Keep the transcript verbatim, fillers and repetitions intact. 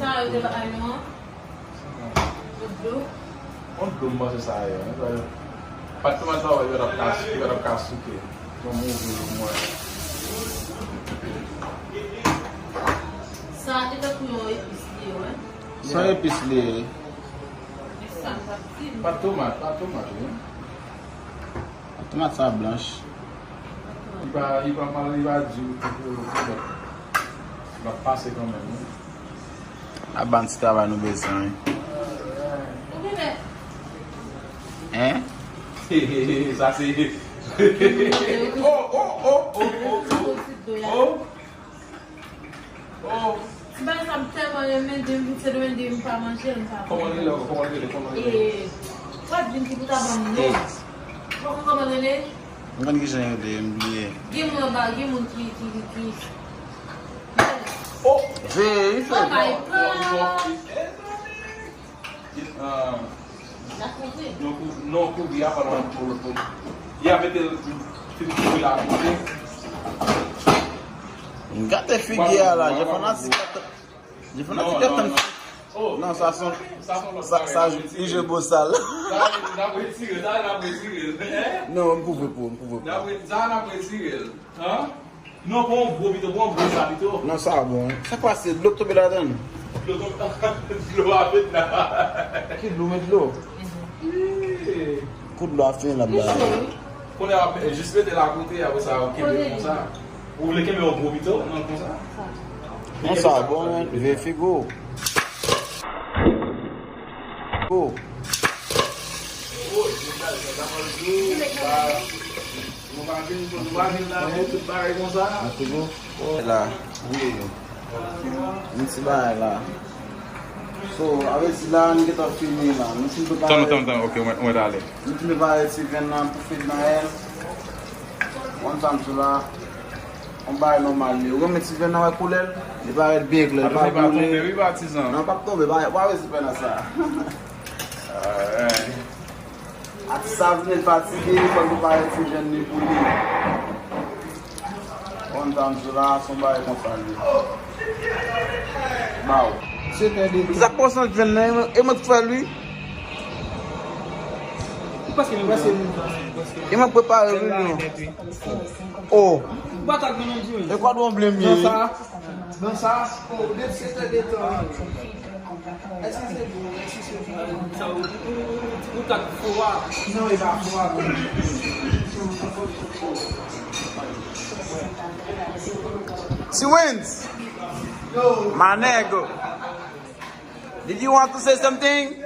Sa yo te bay nou an? Yon dlo? Yon dlo, m panse sa ye. Pa t tèlman travay, yo t ap ka, yo t ap ka souke. Yon move mwen. Sa te tankou yon epis li ye, wi. Sa epis li ye. Men sa, sa ti. Pa tomat, pa tomat, wi. Tomat sa blanch. Li pa, li pa mal, li pa di, li pa pase kanmenm, wi. A ban ti travay nou bezwen, wi. Hein? Sa se. Oh, oh, oh, oh, oh, oh. Oh. Oh. Ti bagay sa m tèlman renmen, depi m vin Sendomeng, depi m pa manje l, m pa konprann. Kòman l rele ankò? Kòman l rele? Kòman l rele? E, w ap vin ki pou ta ban m non. Ou pa konn kòman l rele? M konn kijan l rele, m bliye. Gen moun anba, gen moun ki, ki, ki, ki. Oh! Veye, oh my God! Ah, non, kou-, non, kouvri a pa nan pou, pou. Y a mete l, fil kouvri la kouvri. Gate figi a la, je fanatik. Je fanatik. Non, non, non. Oh. Non, sa son, sa son lòt sa, bagay, sa, sa, ije bosal. Sa, n ap retire, sa, n ap retire. Hein? Non, m kouvri pou, m kouvri pou. N ap re-, sa, n ap retire. Hein? Non, pran yon gwo pito, pran yon gwo sa pito. Non, sa bon. Sa k pase? Dlo k tonbe ladan l? Dlo tonbe, dlo a fèt la. Ki dlo, met dlo? Wi. Kou dlo a fini la, bla. Kounye a, jis mete l akote, apre sa, ou kenbe konsa. Ou vle kenbe yon gwo pito, non, konsa? Konsa, bon, men, veye figi w. Go. Nou pa vin, nou pa vin la pou tout bagay konsa. Mèsi, bro. La. Yon ti bagay la. So, avè di la, nou gentan fini la. Nou fin prepare. Tann, tann, tann, ok, mwen, mwen ale. Nou fin prepare ti vyann nan pou fed nan el. Konn sa m sou la. Yon bagay nòmal li. Ou renmen ti vyann nan, wè koulè l? Li parèt byen klè, li pa boule. Attention, pa tonbe, wi, patizan. Non, p ap tonbe, pa, pa vezi pè nan sa. Alright. Atis sa vle l fatige, fò l prepare ti vyann li pou li. Konn sa m sou la, se yon bagay konsa li. Baw. Se tè de. Sa k pase nan vyann nan, e mwen k fè l, wi. Ou prèske vin pran. E mwen prepare l, wi, non. Oh. Ou pa ta konn di, wi. E kwa dwon blem ye? Nan sa. Nan sa. Oh, de, se tè de tan. Èske se bon? Èske se bon? Sa ou, ou, ou, ou ta fò a. Non, e pa fò a, non. T-Wins. Yo. My nigga. Did you want to say something?